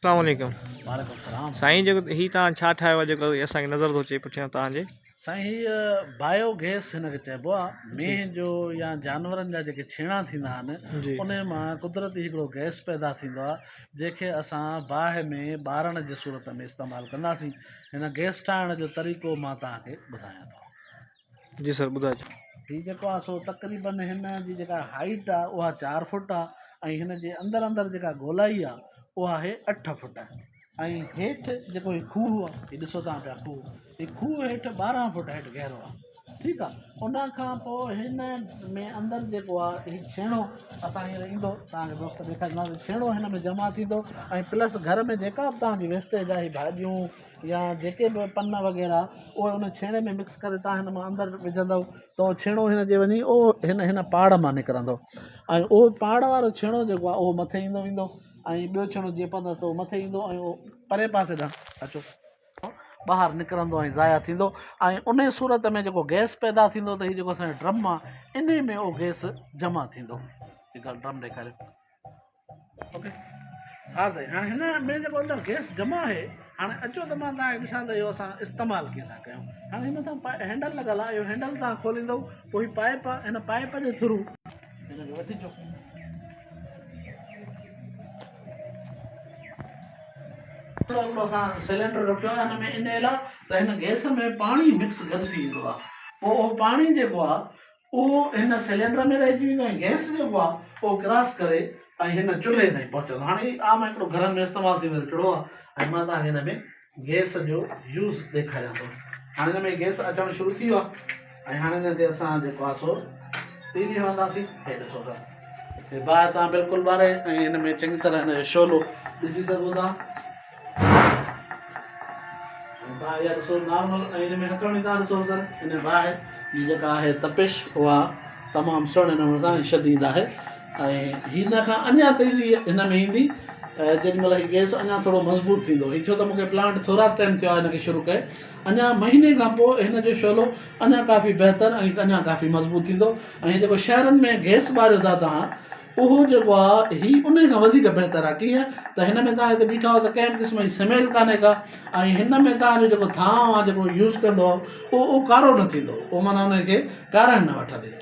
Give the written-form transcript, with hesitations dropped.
السلام عليڪم. وعليڪم السلام. سائين جيڪو هي توهان ڇا ٺاهيو آهي جيڪو اسان کي نظر ٿو اچي پٺيان توهان جي. سائين هي بايو گيس هن کي چئبو آهي مينهن جو يا جانورن جا جيڪي ڇيڻا ٿيندا آهن انهي مان قدرتي هڪڙو گيس پيدا ٿيندو آهي جنهن کي اسان باهه ۾ ٻارڻ جي صورت ۾ استعمال ڪنداسين هن گيس ٺاهڻ جو طريقو مان توهان کي ٻڌايان ٿو. جي سر ٻڌائجو. هي جيڪو آهي سو تقريبن هن جي جيڪا هائيٽ آهي اها چار فوٽ آهي ۽ هن جي اندر اندر جيڪا گولائي آهي اها آهي اٺ فوٽ ۽ هيٺ جيڪو هي کوهه آهي هي ڏسو توهان پيا کوهه هي کوهه هيٺ 12 فوٽ هيٺ گهرو آهي ٺيڪ آهي ان کان پوء هن ۾ اندر جيڪو آهي هي ڇيڻو اسان هينئر ايندو توهان کي دوست ڏيکارينداسين ڇيڻو هن ۾ جمع ٿيندو ۽ پلس گهر ۾ جيڪا به توهان جي ويسٽيج آهي ڀاڄيون يا جيڪي به پن وغيره اهي ان ڇيڻي ۾ مڪس ڪري تان هن مان اندر وجهندؤ ته اهو ڇيڻو هن جي وڃي اهو هن هن پاڙ مان نڪرندو ۽ اهو پاڙ وارو ڇيڻو جيڪو آهي اهو مٿي ايندو ويندو ۽ ٻيو ڇيڻو جيئن پوندس ته اهو مٿي ايندو ۽ اهو پري پاسي ڏانهن اچو ٻاهر نڪرندو ۽ ضايع ٿيندو ۽ ان صورت ۾ جيڪو گئس پيدا ٿيندو ته هي جيڪو اسانجو ڊرم آهي ان ۾ اهو گئس جمع ٿيندو ڊرم ڏيکاريو اوڪي ها سائين هاڻي هن ۾ جيڪو اندر گئس جمع آهي هاڻي اچو ته مان توهان کي ڏسان ته اهو اسان استعمال ڪيئن ٿا ڪيون هاڻي هن مٿان هينڊل لڳل آهي اهو هينڊل توهان کوليندو پوء هي پائپ آهي هن پائپ جي ٿرو هن کي وٺي اچو هڪڙو اسان سلينڊر رکيو آهي هن ۾ ان لاء ته هن گئس ۾ پاڻي مڪس گڏ ٿي ويندو آهي پوء اهو پاڻي جيڪو آهي اهو هن سلينڊر ۾ رهجي ويندو ۽ گئس جيڪو آهي اهو ڪراس ڪري ۽ هن چلهي تائين پهچندو. هاڻي هي عام هڪڙو گهرن ۾ استعمال ٿيندڙ چلهو آهي ۽ مان توهان کي هن ۾ گئس جو يوز ڏيکاريان ٿو. هاڻي هن ۾ گئس اچڻ شروع ٿي ويو آهي ۽ هاڻي هن تي اسان جيڪو آهي سو تيلي هڻنداسين. هي ڏسو سر هي باهه توهان بلڪل ٻاري ۽ هن ۾ چڱي طرح هن جو شعلو ڏسي سگهو ٿا. باهه اها ڏسو نارمل ۽ ان ۾ هٿ هڻي تان ڏسو سر ان باهه جي جيڪا آهي تپش اها تمام سهڻي نموني سان ۽ شديد آهي ۽ هن کان اڃا تيزي هن ۾ ايندي جيڏي مهل هي گيس اڃا ٿورو مضبوط ٿيندو هي ڇو ته مونکي پلانٽ ٿورا ٽائيم ٿيو آهي هن کي شروع ڪئي اڃا مهيني کان پوء هن جو شعلو اڃا ڪافي بهتر ۽ اڃا ڪافي مضبوط ٿيندو ۽ جيڪو شهرن ۾ گيس ٻاريو ٿا تهان اهو جيڪو آ هي انهي کان وڌيڪ بهتر آ ڪيئن ته هن ۾ توهان هتي بيٺا آهيو ته ڪنهن به قسم جي سميل ڪانهي ڪا ۽ هن ۾ توهان جو جيڪو ٿانء آ جيڪو يوز ڪندو اهو اهو ڪارو نه ٿيندو اهو معنيٰ انهي کي ڪارائڻ نه وٺندي.